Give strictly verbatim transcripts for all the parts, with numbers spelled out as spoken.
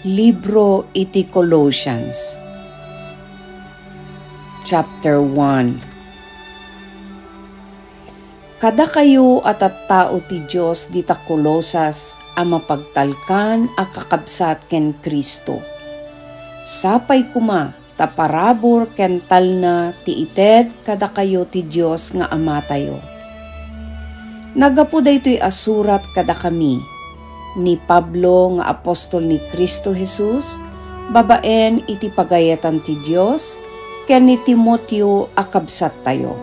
Libro iti Colossians, Chapter one. Kadakayo a tattao ti Dios dita Colosas a mapagtalkan a kakabsat ken Cristo. Sapay koma ta parabur ken talna ti ited kadakayo ti Dios nga Amatayo. Naggapu daytoy a surat kadakami, ni Pablo nga apostol ni Cristo Jesus, babaen iti pagayatan ti Dios, ken ni Timoteo a kabsattayo.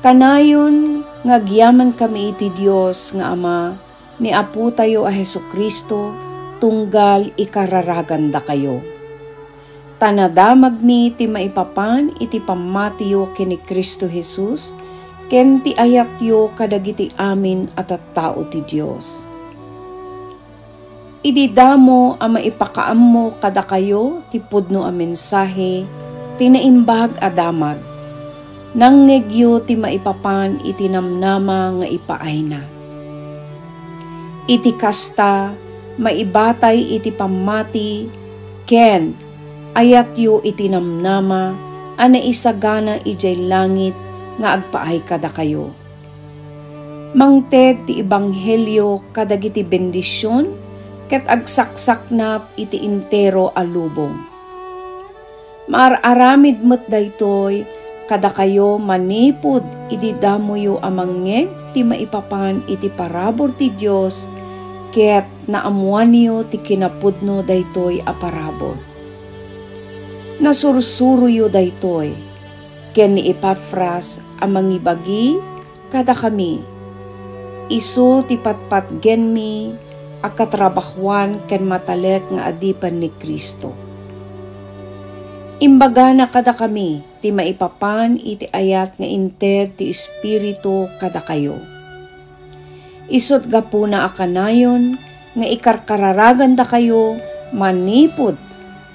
Kanayon nga agyamankami iti Dios nga Ama, ni Apotayo a Jesu-Cristo tunggal ikararagandakayo. Ta nadamagmi ti maipapan iti pammatiyo ken ni Cristo Jesus ken ti ayatyo kadagiti amin a tattao ti Dios. Idi damo a maipakaammo kadakayo ti pudno a mensahe ti Naimbag a Damag, nangngegyo ti maipapan iti namnama nga ipaayna. Iti kasta, maibatay iti pammati ken ayatyo iti namnama a naisagana idiay langit nga agpaay kadakayo. Mangted ti ebanghelio kadagiti bendision ket agsaksaknap iti entero a lubong. Maar-aramid met daytoy kadakayo manipud idi damoyo a mangngeg ti maipapan iti parabur ti Dios ket naammoanyo ti kinapudno daytoy a parabur. Nasursuroyo daytoy ken ni Epafras a mangibagi kadakami. Isu ti patpatgenmi a katrabahoan ken matalek nga adipen ni Cristo. Imbagana kadakami ti maipapan iti ayat nga inted ti Espiritu kadakayo. Isut' gapuna a kanayon nga ikarkararagandakayo manipud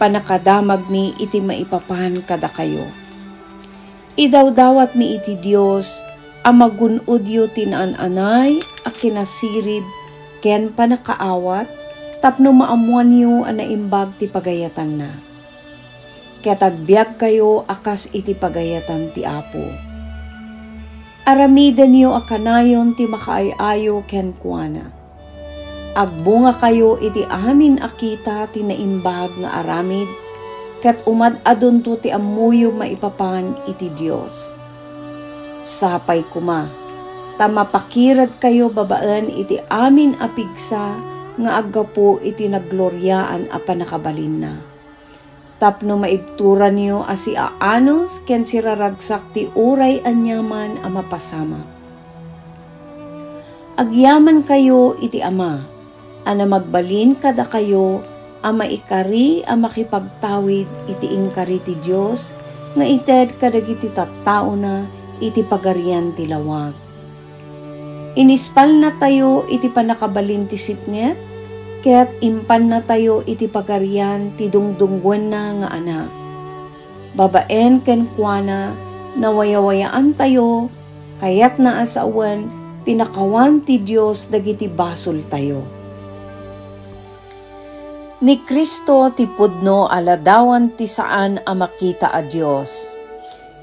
pannakadamagmi iti maipapan kadakayo. Idawdawatmi iti Dios a magun-odyo ti naan-anay a kinasirib ken pannakaawat tapno maammoanyo a naimbag ti pagayatanna. Ket agbiagkayo a kas iti pagayatan ti Apo. Aramidenyo a kanayon ti makaay-ayo kenkuana. Agbungakayo iti amin a kita ti naimbag nga aramid, ket umad-adunto ti ammoyo maipapan iti Dios. Sapay koma ta mapakiredkayo babaen iti amin a pigsa nga aggapu iti naggloriaan a pannakabalinna, tapno maibturanyo a siaanus ken siraragsak ti uray aniaman a mapasamak. Agyamankayo iti Ama a namagbalin kadakayo a maikari a makipagtawid iti inkari ti Dios nga ited kadagiti tattaona iti pagarian ti lawag. Inispalnatayo iti pannakabalin ti sipnget, ket impannatayo iti pagarian ti dungdunggoenna nga Anak. Babaen kenkuana, nawayawayaantayo, kayatna a sawen, pinakawan ti Dios dagiti basoltayo. Ni Cristo ti pudno a ladawan ti saan a makita a Dios.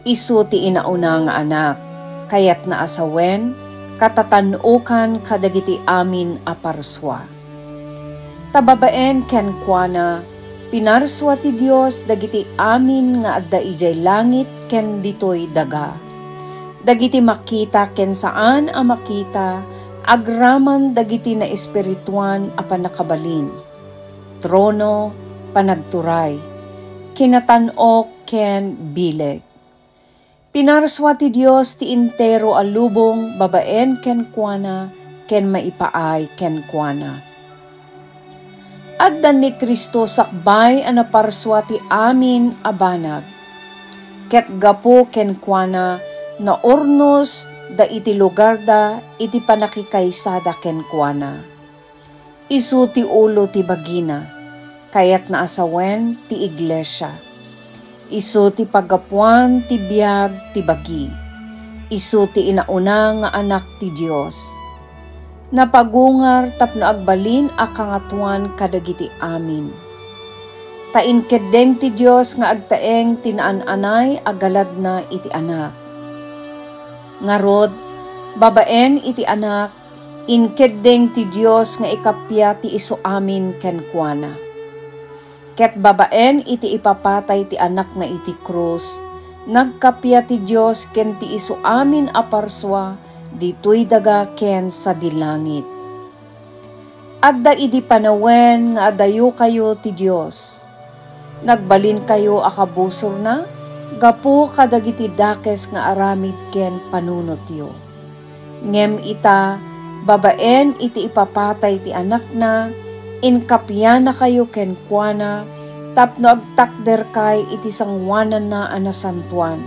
Isu ti inauna nga Anak, kayatna a sawen, katatan-okan kadagiti amin a parsua. Ta babaen kenkuana, pinarsua ti Dios dagiti amin nga adda idiay langit ken ditoy daga. Dagiti makita ken saan a makita, agraman dagiti naespirituan a pannakabalin, trono, panagturay, kinatan-ok ken bileg. Pinarsua ti Dios ti entero a lubong babaen kenkuana ken maipaay kenkuana. Adda ni Cristo sakbay a naparsua ti amin a banag, ket gapu kenkuana, naurnos da iti lugarda iti pannakikaysada kenkuana. Isu ti ulo ti bagina, kayatna a sawen ti iglesia. Isu ti paggapuan ti biag ti bagi. Isu ti inauna nga Anak ti Dios. Napagungar tapno agbalin a kangatoan kadagiti amin. Ta inkeddeng ti Dios nga agtaeng ti naan-anay a galadna iti Anak. Ngarud, babaen iti Anak, inkeddeng ti Dios nga ikappia ti isuamin kenkuana. Ket babaen iti ipapatay ti Anakna iti krus, nagkappia ti Dios ken ti isuamin a parsua ditoy daga ken sadi langit. Adda idi panawen nga adayokayo ti Dios. Nagbalinkayo a kabusorna gapu kadagiti dakes nga aramid ken panunotyo. Ngem ita, babaen iti ipapatay ti Anakna, inkappianakayo kenkuana tapno agtakderkay iti sangoananna a nasantoan,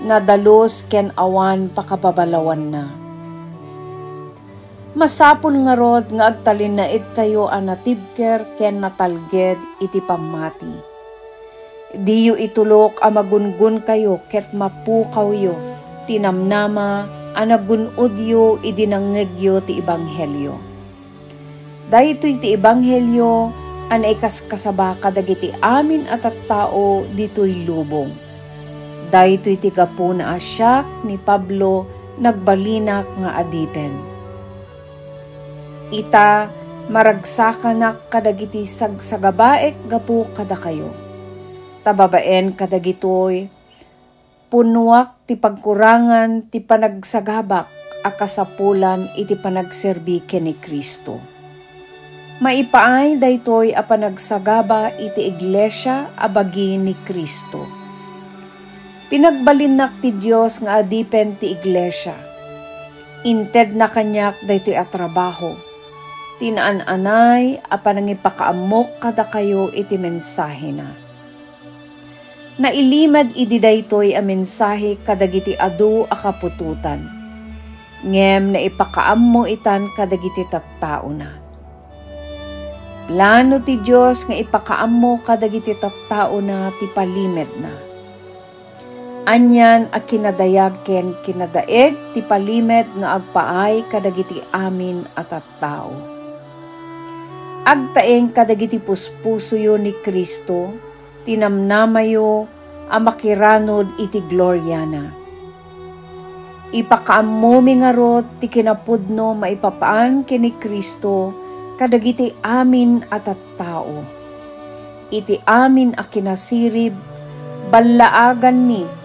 nadalus ken awan pakababalawanna. Masapul ngarud nga agtalinaedkayo a natibker ken natalged iti pammati. Diyo itulok a magungonkayo ket mapukawyo ti namnama a nagun-odyo idi nangngegyo ti ebanghelio. Daytoy ti ebanghelio a naikaskasaba kadagiti amin a tattao ditoy lubong. Daytoy ti gapuna a siak ni Pablo nagbalinak nga adipen. Ita, maragsakanak kadagiti sagsagabaek gapu kadakayo. Ta babaen kadagitoy, punnoak ti pagkurangan ti panagsagabak a kasapulan iti panagserbi ken ni Cristo. Maipaay daytoy a panagsagaba iti iglesia a bagi ni Cristo. Pinagbalinnak ti Dios nga adipen ti iglesia. Intedna kaniak daytoy a trabaho, ti naan-anay a panangipakaammok kadakayo iti mensahena. Nailimed idi daytoy a mensahe kadagiti adu a kaputotan, ngem naipakaammo itan kadagiti tattaona. Plano ti Dios nga ipakaammo kadagiti tattaona ti palimedna. Anian a kinadayag ken kinadaeg ti palimed nga agpaay kadagiti amin a tattao. Agtaeng kadagiti puspusoyo ni Cristo ti namnamayo a makiranod iti gloriana. Ipakaammomi ngarud ti kinapudno maipapan ken ni Cristo kadagiti amin a tattao. Iti amin a kinasirib, ballaaganmi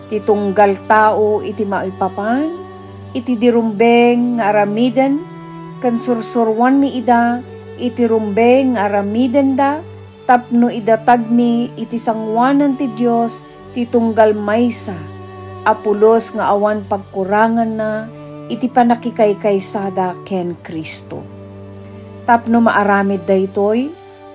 ti tunggal tao iti maipapan iti dirumbeng nga aramiden, ken sursuroanmi ida iti rumbeng nga aramidenda, tapno idatagmi iti sangoanan ti Dios ti tunggal maysa a pulos nga awan pagkuranganna iti pannakikaykaysada ken Cristo. Tapno maaramid daytoy,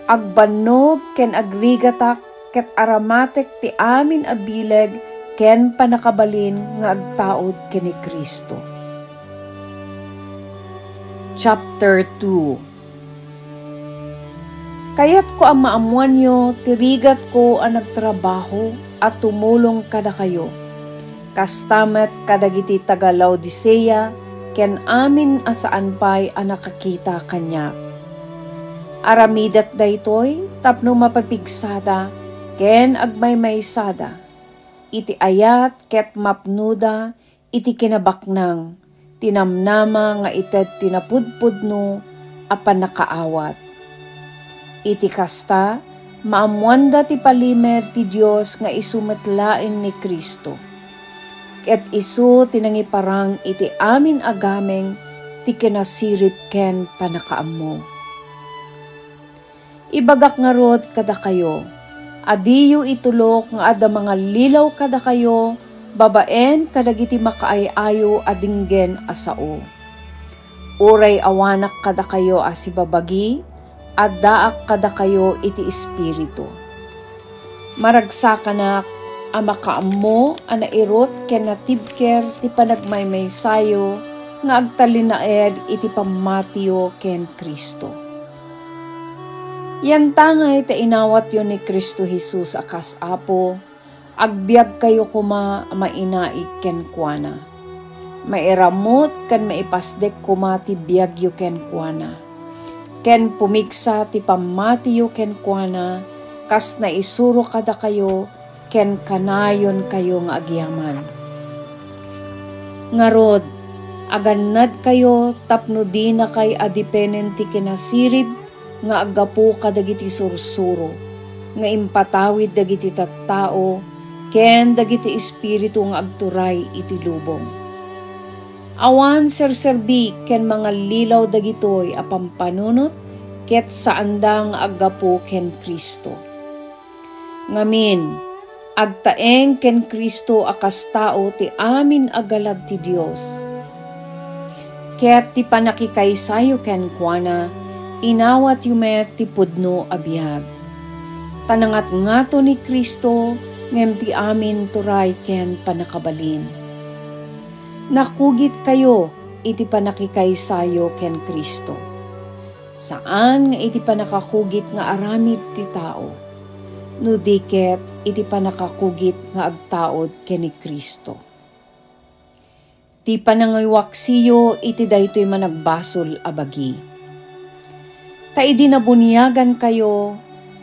agbannog ken agrigatak ket aramatek ti amin a bileg ken pannakabalin nga agtaud ken ni Cristo. Chapter two. Kayatko a maammoanyo ti rigatko a nagtrabaho a tumulong kadakayo, kasta met kadagiti taga-Laodicea ken amin a saan pay a nakakita kaniak. Aramidek daytoy tapno mapapigsada ken agmaymaysada iti ayat ket mapnoda iti kinabaknang, ti namnama nga ited ti napudpudno a pannakaawat. Iti kasta, maammoanda ti palimed ti Dios nga isu met laeng ni Cristo. Ket isu ti nangiparang iti amin a gameng ti kinasirib ken pannakaammo. Ibagak ngarud kadakayo, a diyo itulok nga adda mangallilaw kadakayo babaen kadagiti makaay-ayo a dinggen a sao. Uray awanak kadakayo a sibabagi, addaak kadakayo iti Espiritu. Maragsakanak a makaammo a nairut ken natibker ti panagmaymaysayo nga agtalinaed iti pammatiyo ken Cristo. Yantangay ta inawatyo ni Cristo Jesus a kas Apo, agbiagkayo koma a mainaig kenkuana. Mairamut ken maipasdek koma ti biagyo kenkuana, ken pumigsa ti pammatiyo kenkuana kas naisuro kadakayo ken kanayonkayo nga agyaman. Ngarud, agannadkayo tapno dinakay a dipenen ti kinasirib nga aggapu kadagiti sursuro nga impatawid dagiti tattao ken dagiti espiritu nga agturay iti lubong. Awan serserbi ken mangallilaw dagitoy a pampanunot ket saanda nga aggapu ken Cristo. Ngamin, agtaeng ken Cristo a kas tao ti amin a galad ti Dios. Ket ti pannakikaysayo kenkuana, inawatyo met ti pudno a biag. Ta nangatngato ni Cristo ngem ti amin turay ken pannakabalin. Nakugitkayo iti pannakikaysayo ken Cristo. Saan nga iti pannakakugit nga aramid ti tao, no di ket iti pannakakugit nga agtaud ken ni Cristo. Ti panangiwaksiyo iti daytoy managbasol a bagi. Ta idi nabuniagankayo,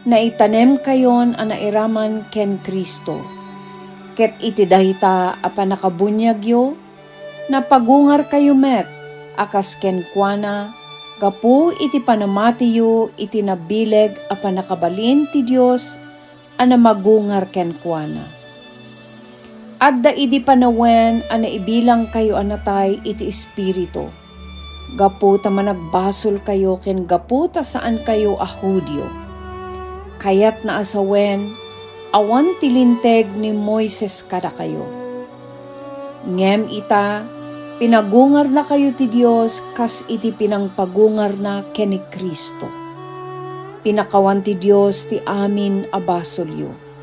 naitanemkayon a nairaman ken Cristo. Ket iti dayta a pannakabuniagyo, napagungarkayo met a kas kenkuana gapu iti panamatiyo iti nabileg a pannakabalin ti Dios a namagungar kenkuana. Adda idi panawen a naibilangkayo a natay iti Espiritu, gapu ta managbasolkayo ken gapu ta saankayo a Judio. Kayatna a sawen, awan ti Linteg ni Moises kadakayo. Ngem ita, pinagungarnakayo ti Dios kas iti pinangpagungarna ken ni Cristo. Pinakawan ti Dios ti amin a basolyo.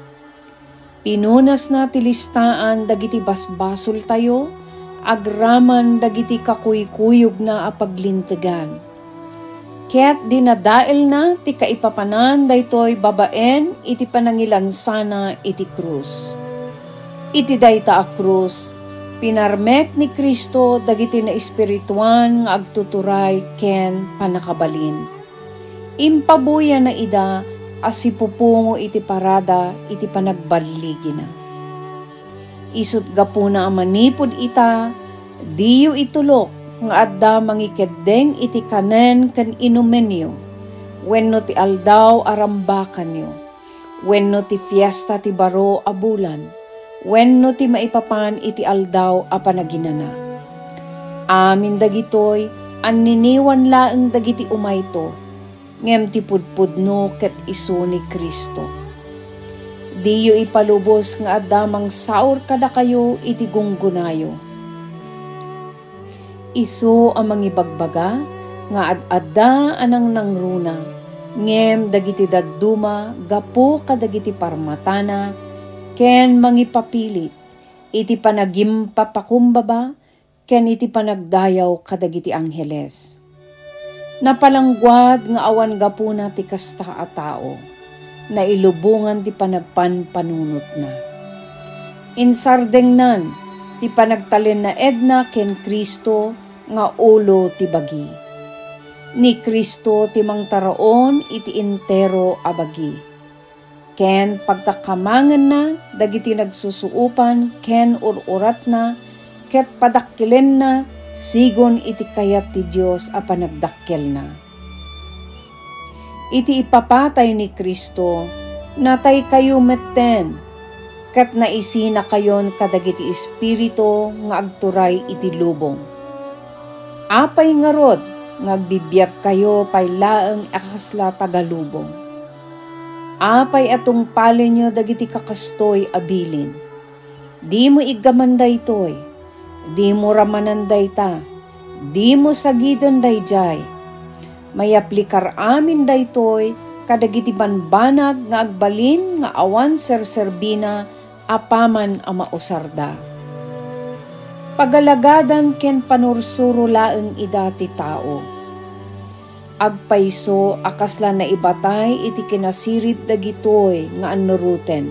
Pinunasna ti listaan dagiti basbasoltayo agraman dagiti kakuykuyogna a paglintegan. Ket dinadaelna ti kaipapanan daytoy babaen iti panangilansana iti krus. Iti dayta a krus, pinarmek ni Cristo dagiti naespirituan nga agtuturay ken pannakabalin. Impabuyana ida a sipupungo iti parada iti panagballigina. Isut' gapuna a manipud ita, diyo itulok nga adda mangikeddeng iti kanen ken inumenyo, wenno ti Aldaw a Rambakanyo, wenno ti Fiesta ti Baro a Bulan, wenno ti maipapan iti Aldaw a Panaginana. Amin dagitoy, anniniwan laeng dagiti umayto, ngem ti pudpudno ket isu ni Cristo. Diyo ipalubos nga adda mangsaur kadakayo iti gunggonayo. Isu a mangibagbaga nga ad-adda a nangnangruna, ngem dagiti dadduma gapu kadagiti parmatana, ken mangipapilit iti panagimpapakumbaba ken iti panagdayaw kadagiti angheles. Napalangguad nga awan gapuna ti kasta a tao. Nailubongan ti panagpanpanunotna. Insardengnan ti panagtalennaedna ken Cristo nga ulo ti bagi. Ni Cristo ti mangtaraon iti entero a bagi. Ken pagkakamangenna dagiti nagsusuopan ken ur-uratna, ket padakkelenna sigun iti kayat ti Dios a panagdakkelna. Iti ipapatay ni Cristo, nataykayo metten, ket naisinakayon kadagiti espiritu nga agturay iti lubong. Apay ngarud nga agbibiagkayo pay laeng a kasla taga-lubong? Apay a tungpalenyo dagiti kakastoy a bilin? Dimo iggaman daytoy. Dimo ramanan dayta. Dimo sagiden daydiay. Mayaplikar amin daytoy kadagiti banbanag nga agbalin nga awan serserbina apaman a mausarda. Pagalagadan ken panursuro laeng ida ti tao. Agpayso a kasla naibatay iti kinasirib dagitoy nga annuroten.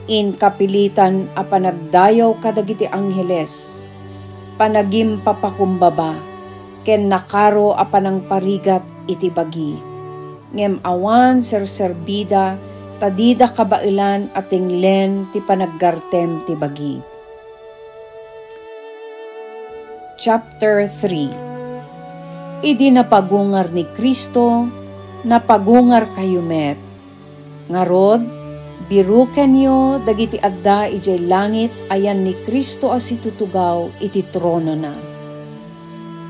Inkapilitan a panagdayaw kadagiti angheles. panagimpapakumbaba, ken nakaro a panangparigat iti bagi. Ngem awan serserbida ta dida kabaelan a tenglen ti panaggartem ti bagi. Chapter three. Idi napagungar ni Cristo, napagungarkayo met. Ngarud, birukenyo dagiti adda idiay langit a yan ni Cristo a situtugaw iti tronona,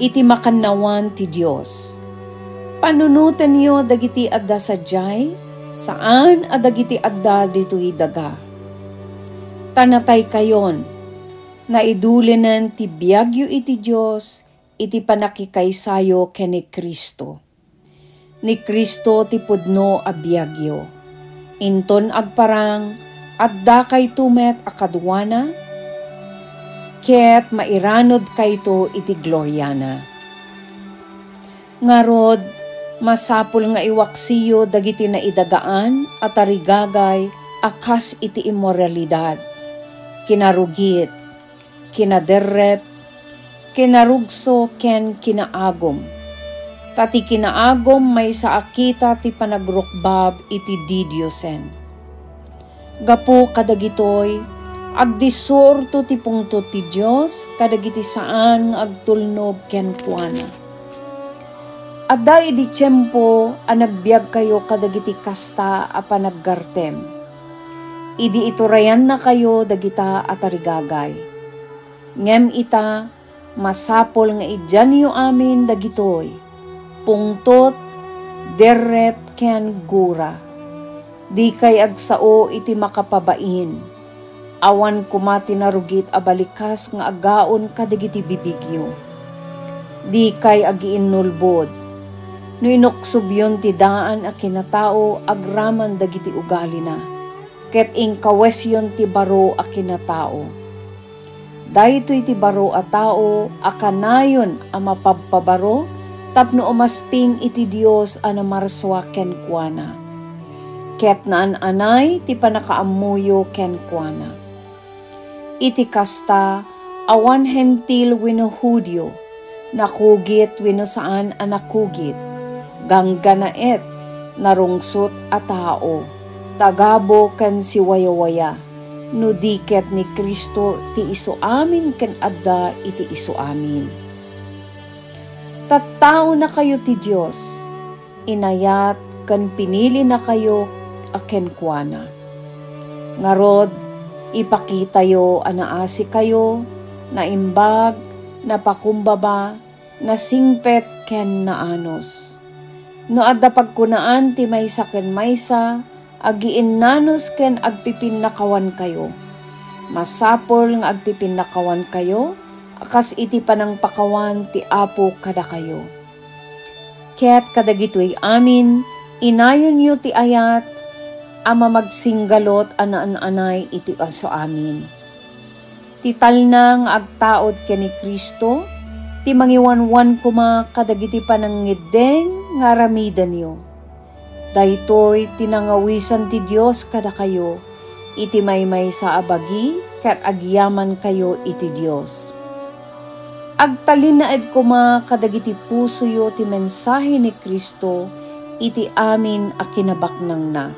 iti makannawan ti Dios. Panunotenyo dagiti adda sadiay, saan a dagiti adda ditoy daga. Ta nataykayon, naidulinen ti biagyo iti Dios iti pannakikaysayo ken ni Cristo. Ni Cristo ti pudno a biagyo. Inton agparang, addakayto met a kaduana, ket mairanudkayto iti gloriana. Ngarud, masapul nga iwaksiyo dagiti naidagaan a tarigagay a kas iti immoralidad, kinarugit, kinaderrep, kinarugso ken kinaagum. Ta ti kinaagum maysa a kita ti panagrukbab iti didiosen. Gapu kadagitoy, agdissuorto ti pungtot ti Dios kadagiti saan nga agtulnog kenkuana. Adda idi tiempo a nagbiagkayo kadagiti kasta a panaggartem. Idi iturayannakayo dagita a tarigagay. Ngem ita, masapul nga idianyo amin dagitoy: pungtot, derrep, ken gura. Dikay agsao iti makapabain. Awan koma ti narugit a balikas nga agaon kadagiti bibigyo. Dikay agiinnulbod. No inuksobyon ti daan a kinatao agraman dagiti ugalina, ket inkawesyon ti baro a kinatao. Daytoy ti baro a tao a kanayon a mapabpabaro tapno umasping iti Dios a namarsua kenkuana. Ket naan-anay ti pannakaammoyo kenkuana. Iti kasta, awan Hentil wenno Judio, nakugit wenno saan a nakugit, ganggannaet, narungsot a tao, tagabu ken siwayawaya, no di ket ni Cristo ti isuamin ken adda iti isuamin. Tattaonakayo ti Dios, inayat ken pinilinakayo a kenkuana. Ngarud, ipakitayo a naasikayo, naimbag, napakumbaba, nasingpet ken naanus. No adda pagkunaan ti maysa ken maysa, agiinnanus ken agpipinnakawankayo. Masapul nga agpipinnakawankayo a kas iti panangpakawan ti Apo kadakayo. Ket kadagitoy amin, inayonyo ti ayat a mamagsinggalot a naan-anay iti isuamin. Ti talna nga agtaud ken ni Cristo ti mangiwanwan koma kadagiti panangngeddeng nga aramidenyo. Daytoy ti nangawisan ti Dios kadakayo iti maymaysa a bagi ket agyamankayo iti Dios. Agtalinaed koma kadagiti pusoyo ti mensahe ni Cristo iti amin a kinabaknangna.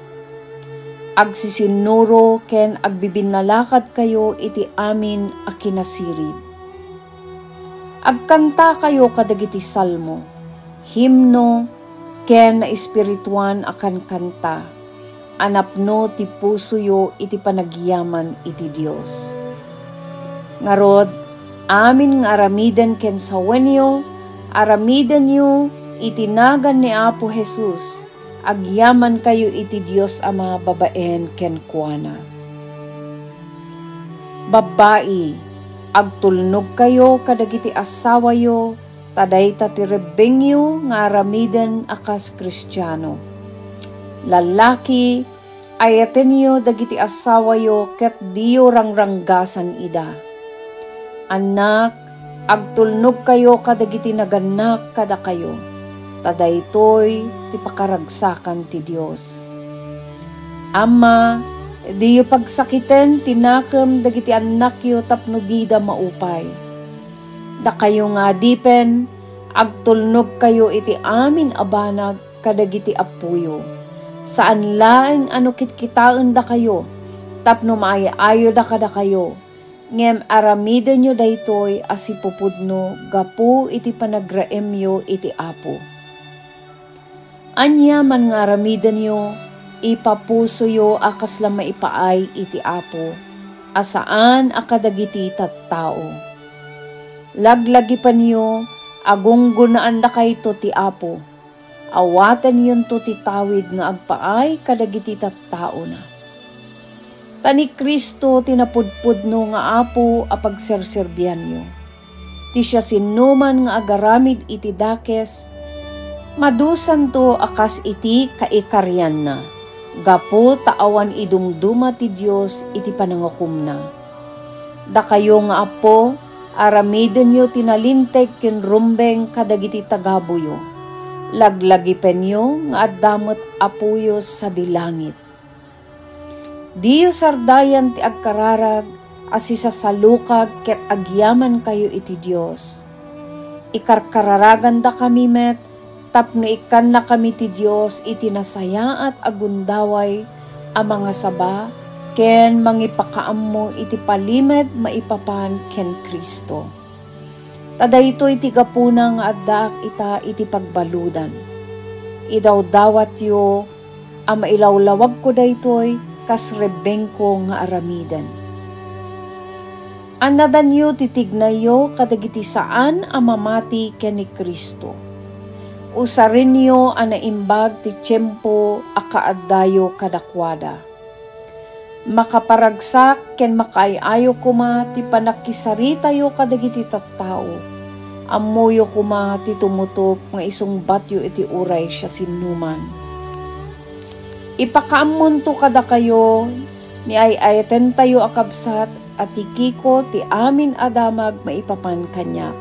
Agsisinnuro ken agbibinnalakadkayo iti amin a kinasirib. Agkantakayo kadagiti salmo, himno, ken naespirituan a kankanta a napno ti pusoyo iti panagyaman iti Dios. Ngarud, amin nga aramiden ken sawenyo, aramidenyo iti nagan ni Apo Jesus, agyamankayo iti Dios Ama babaen kenkuana. Babbai, agtulnogkayo kadagiti assawayo, ta dayta ti rebbengyo nga aramiden a kas Kristiano. Lallaki, ayatenyo dagiti assawayo ket diyo rangranggasan ida. Annak, agtulnogkayo kadagiti nagannak kadakayo, ta daytoy ti pakaragsakan ti Dios. Amma, diyo pagsakiten ti nakem dagiti annakyo tapno dida maupay. Dakayo nga adipen, agtulnogkayo iti amin a banag kadagiti appoyo. Saan laeng a no kitkitaendakayo tapno maay-ayoda kadakayo, ngem aramidenyo daytoy a sipupudno gapu iti panagraemyo iti Apo. Ania man nga aramidenyo, ipapusoyo a kasla maipaay iti Apo, a saan a kadagiti tattao. Laglagipenyo a gunggonaandakayto ti Apo. Awatenyonto ti tawid nga agpaay kadagiti tattaona. Ta ni Cristo ti napudpudno nga Apo a pagserserbianyo. Ti siasinoman nga agaramid iti dakes, madusanto a kas iti kaikarianna, gapu ta awan idumduma ti Dios iti panangukomna. Dakayo nga appo, aramidenyo ti nalinteg ken rumbeng kadagiti tagabuyo. Laglagipenyo nga adda met Apoyo sadi langit. Diyo sardayan ti agkararag a sisasalukag ket agyamankayo iti Dios. Ikarkararagandakami met tapno ikkannakami ti Dios iti nasayaat a gundaway a mangasaba ken mangipakaammo iti palimed maipapan ken Cristo. Ta daytoy ti gapuna nga addaak ita iti pagbaludan. Idawdawatyo a mailawlawagko daytoy kas rebbengko nga aramiden. Annadanyo ti tignayyo kadagiti saan a mamati ken ni Cristo. Usarenyo a naimbag ti tiempo a kaaddayo kadakuada. Makaparagsak ken makaay-ayo koma ti pannakisaritayo kadagiti tattao. Ammoyo koma ti tumutop nga isungbatyo iti uray siasinoman. Ipakaammonto kadakayo ni ay-ayatentayo a kabsat a Tikico ti amin a damag maipapan kaniak.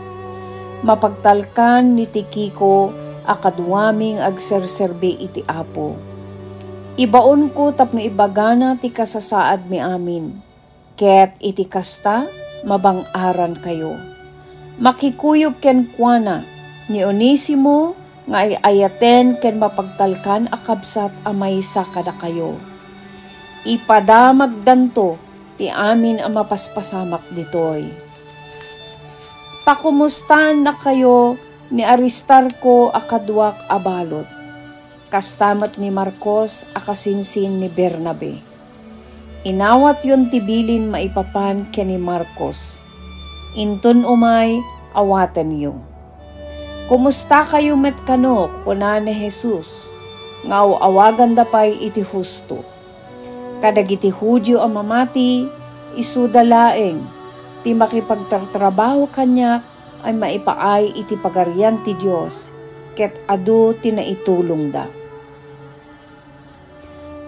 Mapagtalkan ni Tikico a kaduami nga agserserbi iti Apo. Ibaonko tapno ibagana ti kasasaadmi amin, ket iti kasta, mabang-arankayo. Makikuyog kenkuana ni Onesimo nga ay-ayaten ken mapagtalkan a kabsat a maysa kadakayo. Ipadamagdanto ti amin a mapaspasamak ditoy. Pakomustaannakayo ni Aristarco a kaduak a balud. Kasta met ni Marcos a kasinsin ni Bernabe. Inawatyon ti bilin maipapan ken ni Marcos. Inton umay, awatenyo. Kumustakayo met kano, kuna ni Jesus, nga aw-awaganda pay iti husto. Kadagiti Judio a mamati, isuda laeng ti makipagtartrabaho kaniak ay maipaay iti Pagarian ti Dios, ket adu ti naitulongda.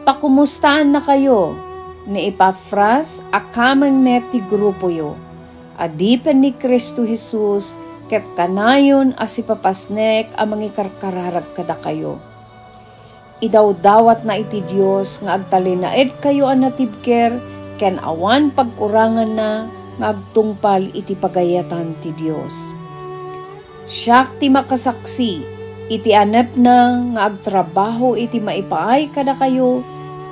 Pakomustaannakayo ni Epafras a kameng met ti grupoyo, adipen ni Cristo Jesus, ket kanayon a sipapasnek a mangikarkararag kadakayo. Idawdawatna iti Dios nga agtalinaedkayo a natibker ken awan pagkuranganna nga agtungpal iti pagayatan ti Dios. Siak ti makasaksi iti anepna nga agtrabaho iti maipaay kadakayo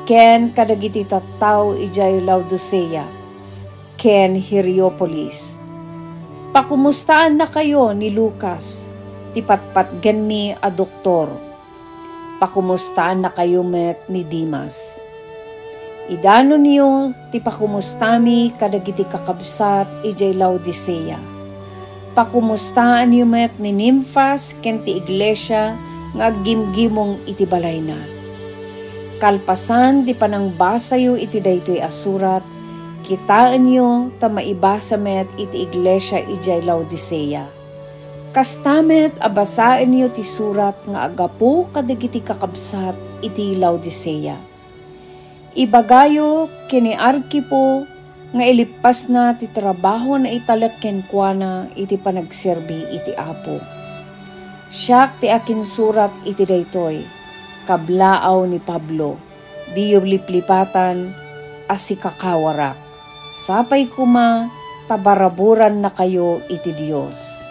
ken kadagiti tattao idiay Laodicea ken Hierapolis. Pakomustaannakayo ni Lucas, ti patpatgenmi a doktor. Pakomustaannakayo met ni Demas. Idanonyo ti pakomustami kadagiti kakabsat idiay Laodicea. Pakomustaanyo met ni Nimfas ken ti iglesia nga aggimgimong iti balayna. Kalpasan ti panangbasayo iti daytoy a surat, kitaenyo ta maibasa met iti iglesia idiay Laodicea. Kasta met a basaenyo ti surat nga aggapu kadagiti kakabsat iti Laodicea. Ibagayo ken ni Arquipo nga ilippasna ti trabaho a naitalek kenkuana iti panagserbi iti Apo. Siak ti akinsurat iti daytoy, kablaaw ni Pablo. Diyo liplipatan a sikakawarak. Sapay koma ta baraburannakayo iti Dios.